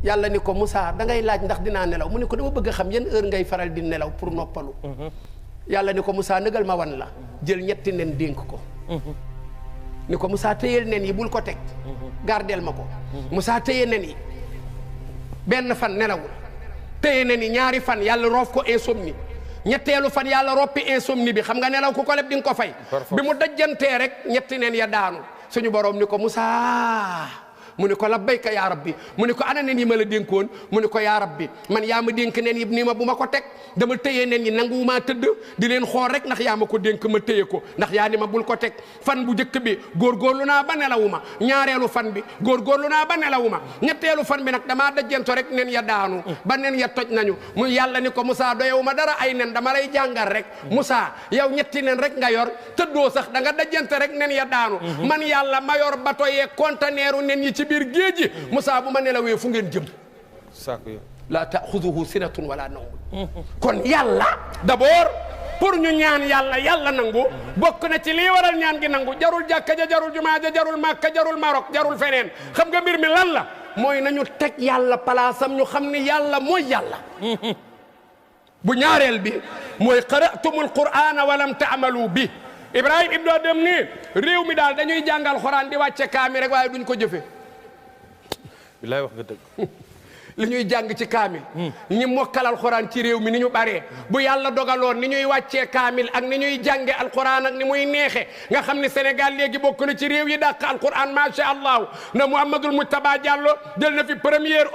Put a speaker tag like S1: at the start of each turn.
S1: yàlla ni ko Moussa da ngay laaj ndax dinaa nelaw mu ni ko dama bëgg a xam yan heure ngay faral di nelaw pour noppalu. yàlla ni ko Moussa nëgal ma wan la jël ñetti nen dénk ko. ni ko Moussa téyel nen yi bul ko teg. gardeel ma ko. Moussa téye nen yi benn fan nelawul téye nen yi ñaari fan yàlla roof ko insomnie ñetteelu fan yàlla roppi insomnie bi xam nga nelaw ku ko leb di nga ko fay. bi mu dajjantee rek ñetti nen ya daanu suñu borom ni ko Moussa. mu ni ko labbayka yaa rabbi mu ni ko ana nen yi ma la dénkoon mu ni ko yaa rabbi man yaa ma dénk nen yi nii ma bu ma ko teg dama téye nen yi nanguwumaa tëdd di leen xool rek ndax yaa ma ko dénk ma téye ko ndax yaa ni ma bul ko teg fan bu njëkk bi góorgóorlu naa ba nelawuma ñaareelu fan bi góorgóorlu naa ba nelawuma ñetteelu fan bi nag damaa dajjanto rek nen ya daanu ba nen ya toj nañu mu yàlla ni ko Moussa doyewu ma dara ay nen dama lay jàngal rek Moussa yow ñetti nen rek nga yor tëddoo sax da nga dajjante rek nen ya daanu man yàlla ma yor bato yee conteneeru nen yi ci biir géej gi Moussa bu ma nelawee fu ngeen jëm la taaxuduhu sinatun wala nawm kon yàlla d'abord pour ñu ñaan yàlla yàlla nangu bokk na ci lii waral ñaan gi nangu jarul jàkka ja jarul jumaa ja jarul màkka jarul Maroc jarul feneen xam nga mbir mi lan la mooy nañu teg yàlla palaasam ñu xam ni yàlla mooy yàlla bu ñaareel bi mooy qara'tumul qur'ana wa lam ta'malu bi Ibrahima ibnu Adham nii réew mi daal dañuy jàngal xuraan di wàcce kaami rek waaye duñ ko jëfe
S2: bilaay wax nga dëgg
S1: li ñuy jàng ci kaamil ñi mokkal alxuraan ci réew mi ni ñu baree bu yàlla dogaloon ni ñuy wàccee kaamil ak ni ñuy jànge alxuraan ak ni muy neexe nga xam ne Sénégal léegi bokk na ci réew yi dàq alxuraan macha allah na Mouhamadoul Moujtaba Diallo jël na fi première